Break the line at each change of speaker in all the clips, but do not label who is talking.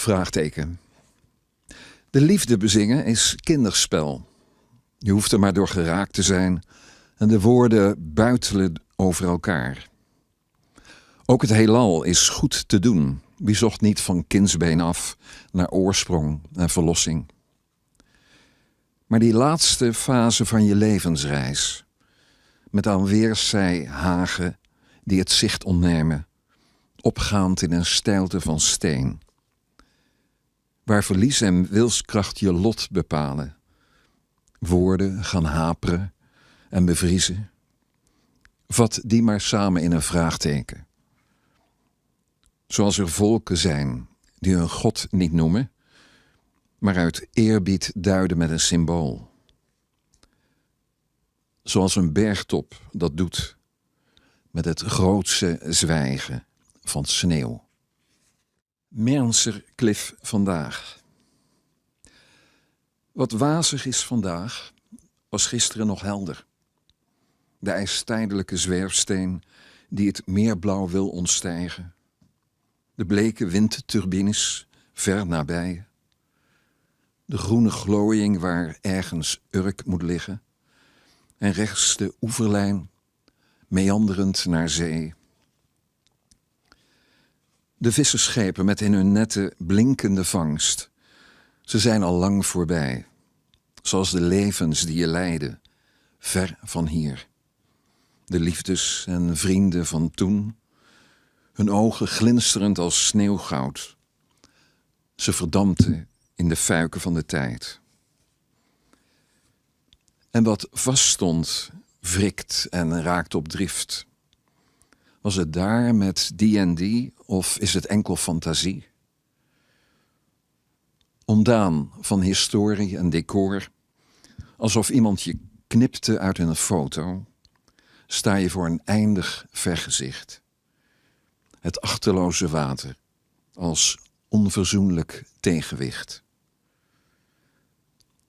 Vraagteken. De liefde bezingen is kinderspel. Je hoeft er maar door geraakt te zijn en de woorden buitelen over elkaar. Ook het heelal is goed te doen. Wie zocht niet van kindsbeen af naar oorsprong en verlossing? Maar die laatste fase van je levensreis, met aan weerszij hagen die het zicht ontnemen, opgaand in een steilte van steen, waar verlies en wilskracht je lot bepalen, woorden gaan haperen en bevriezen, vat die maar samen in een vraagteken. Zoals er volken zijn die hun God niet noemen, maar uit eerbied duiden met een symbool. Zoals een bergtop dat doet met het grootse zwijgen van sneeuw. Mirnser Klif vandaag. Wat wazig is vandaag, was gisteren nog helder. De ijstijdelijke zwerfsteen die het meerblauw wil ontstijgen. De bleke windturbines ver nabij. De groene glooiing waar ergens Urk moet liggen. En rechts de oeverlijn, meanderend naar zee. De vissersschepen met in hun netten blinkende vangst. Ze zijn al lang voorbij. Zoals de levens die je leiden, ver van hier. De liefdes en vrienden van toen, hun ogen glinsterend als sneeuwgoud. Ze verdampten in de fuiken van de tijd. En wat vaststond, wrikt en raakt op drift. Was het daar met die en die of is het enkel fantasie? Ontdaan van historie en decor, alsof iemand je knipte uit een foto, sta je voor een eindig vergezicht. Het achterloze water als onverzoenlijk tegenwicht.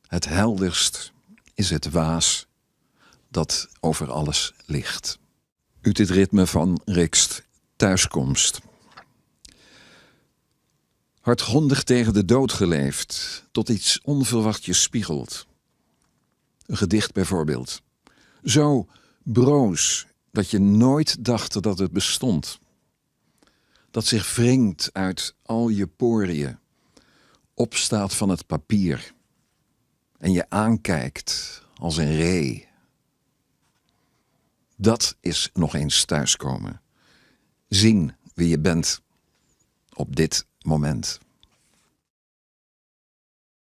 Het helderst is het waas dat over alles ligt. Ut it ritme fan Rixt Thuiskomst. Hartgrondig tegen de dood geleefd, tot iets onverwacht je spiegelt. Een gedicht bijvoorbeeld. Zo broos dat je nooit dacht dat het bestond. Dat zich wringt uit al je poriën, opstaat van het papier en je aankijkt als een ree. Dat is nog eens thuiskomen. Zien wie je bent op dit momint.